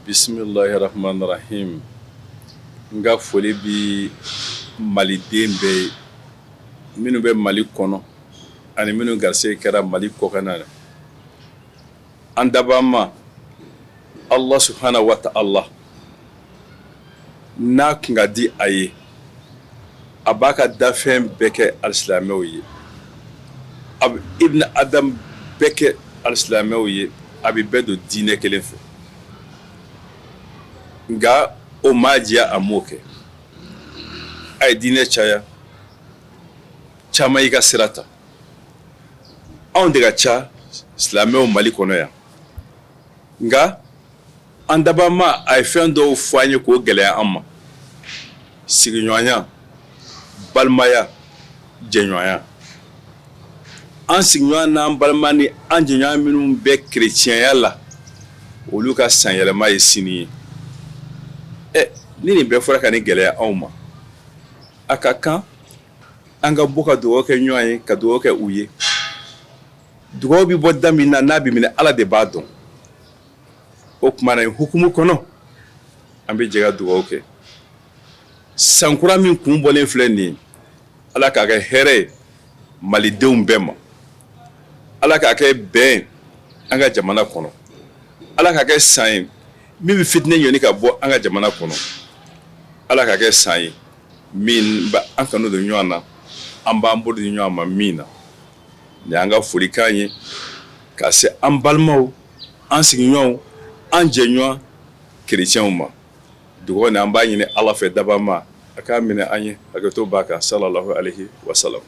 Bisimilahi rahmani rahim. N ka foli bi maliden bɛɛ ye, minnu bɛ Mali kɔnɔ ani minnu garisɛgɛ kɛra Mali kɔkanna na. An dabaa ma Allah subhanahu wa ta'ala, n'a kun ka di a ye, a b'a ka dafɛn bɛɛ kɛ alisilamɛw ye, a bɛ ibn Adam bɛɛ kɛ alisilamɛw ye, a bɛ bɛɛ don diinɛ kelen fɛ. Nka o m'a diya, a m'o kɛ. A ye diinɛ caya, caman y'i ka sira ta. Anw de ka ca silamɛw Mali kɔnɔ yan, nka an dabaa ma, a ye fɛn dɔw fɔ an ye k'o gɛlɛya an ma: sigiɲɔgɔnya, balimaya, jɛɲɔgɔnya. An sigiɲɔgɔn n'an balima ni an jɛɲɔgɔn minnu bɛ kerecɛnya la, olu ka sanyɛlɛma ye sini ye. Ɛ, ni nin bɛɛ fɔra ka nin gɛlɛya anw ma, a ka kan an ka bɔ ka dugawu kɛ ɲɔgɔn ye, ka dugawu kɛ u ye. Dugawu bɛ bɔ da min na, n'a bɛ minɛ, Ala de b'a dɔn. O tuma na, hukumu kɔnɔ, an bɛ jɛ ka dugawu kɛ. Sankura min kun bɔlen filɛ nin ye, Ala k'a kɛ hɛrɛ ye malidenw bɛɛ ma. Ala k'a kɛ bɛn an ka jamana kɔnɔ. Ala k'a kɛ san ye min bɛ fitinɛ ɲɔni ka bɔ an ka jamana kɔnɔ. Ala k'a kɛ san ye min bɛ an kanu don ɲɔgɔn na, an b'an bolo di ɲɔgɔn ma min na. Nin y'an ka folikan ye ka se an balimaw, an sigiɲɔgɔnw, an jɛɲɔgɔn kerecɛnw ma. Dugawu ni an b'a ɲini Ala fɛ, dabama a k'a minɛ an ye. Hakɛto b'a kan. Salalahu alehi wasalam.